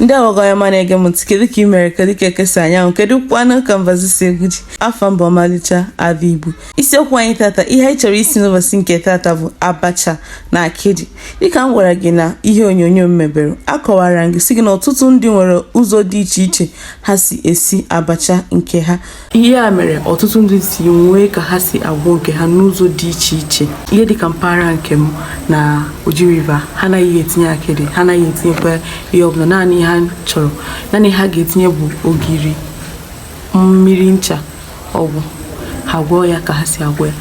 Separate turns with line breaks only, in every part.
Ndị agbọghọ ọma na-ege m ntị, kedu ka ị mere? Kedu ka ekesa anyanwụ? Kedu kwanụ ka mbazi si egwu ji? Afọ mbụ ọmalịcha ada Igbo. Isiokwu anyị tata, ihe anyị chọrọ isi n'ụbọchị nke tata bụ abacha na akịdị. Dịka m gwara gị na ihe onyonyo m mebere, akọwara m gị sị gị na ọtụtụ ndị nwere ụzọ dị iche iche ha si esi abacha nke ha. Ihe a mere ọtụtụ ndị si nwee ka ha si agwọ nke ha n'ụzọ dị iche iche. Ihe dịka mpaghara nke m na Oji River, ha anaghị etinye akịdị, ha anaghị etinyekwa ihe ọbụla. Naanị ihe ha chọrọ, naanị ihe ha ga-etinye bụ ogiri, mmiri, ncha, ọgwụ. Ha gwọọ ya ka ha si agwọ ya.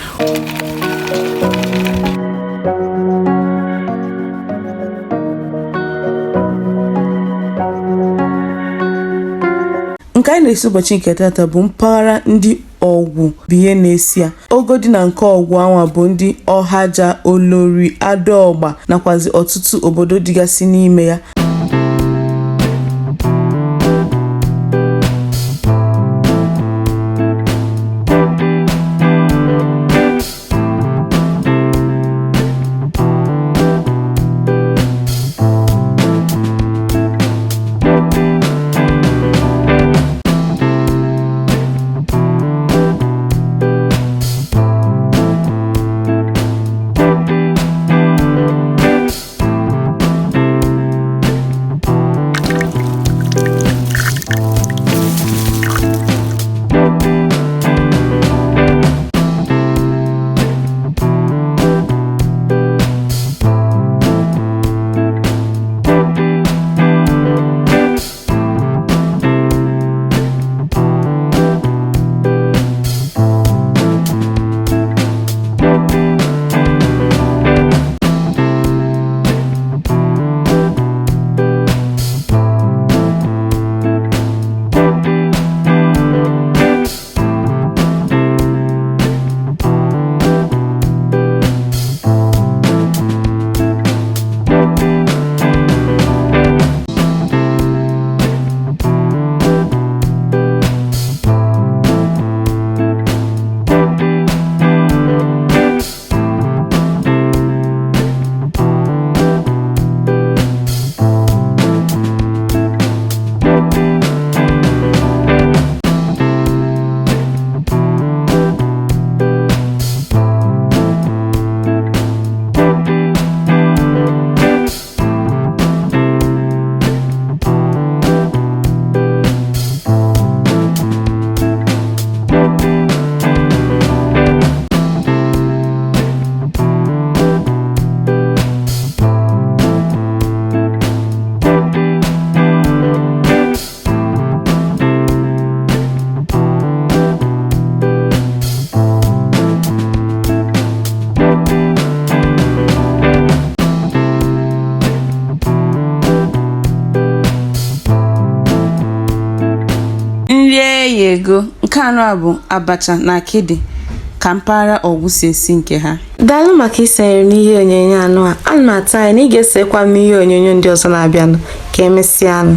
Nke anyị na-esi ụbọchị nke tata bụ mpaghara ndị Ọgwụ bụ ihe na-esi ya. Ogo dị na nke Ọgwụ anwa bụ ndị Ọhaja, Olori, Adaọgba nakwazi ọtụtụ obodo dịgasị n'ime ya. Nri eyego. Nke anọ a bụ abacha na akịdị ka mpaghara Ọgwụ si esi nke ha.
Daalụ maka isonyere m n'ihe onyonyo anụ a. Ana m atụ anya na ị ga-esonyekwa m n'ihe onyonyo ndị ọzọ na-abịanụ. Ka emesịanụ.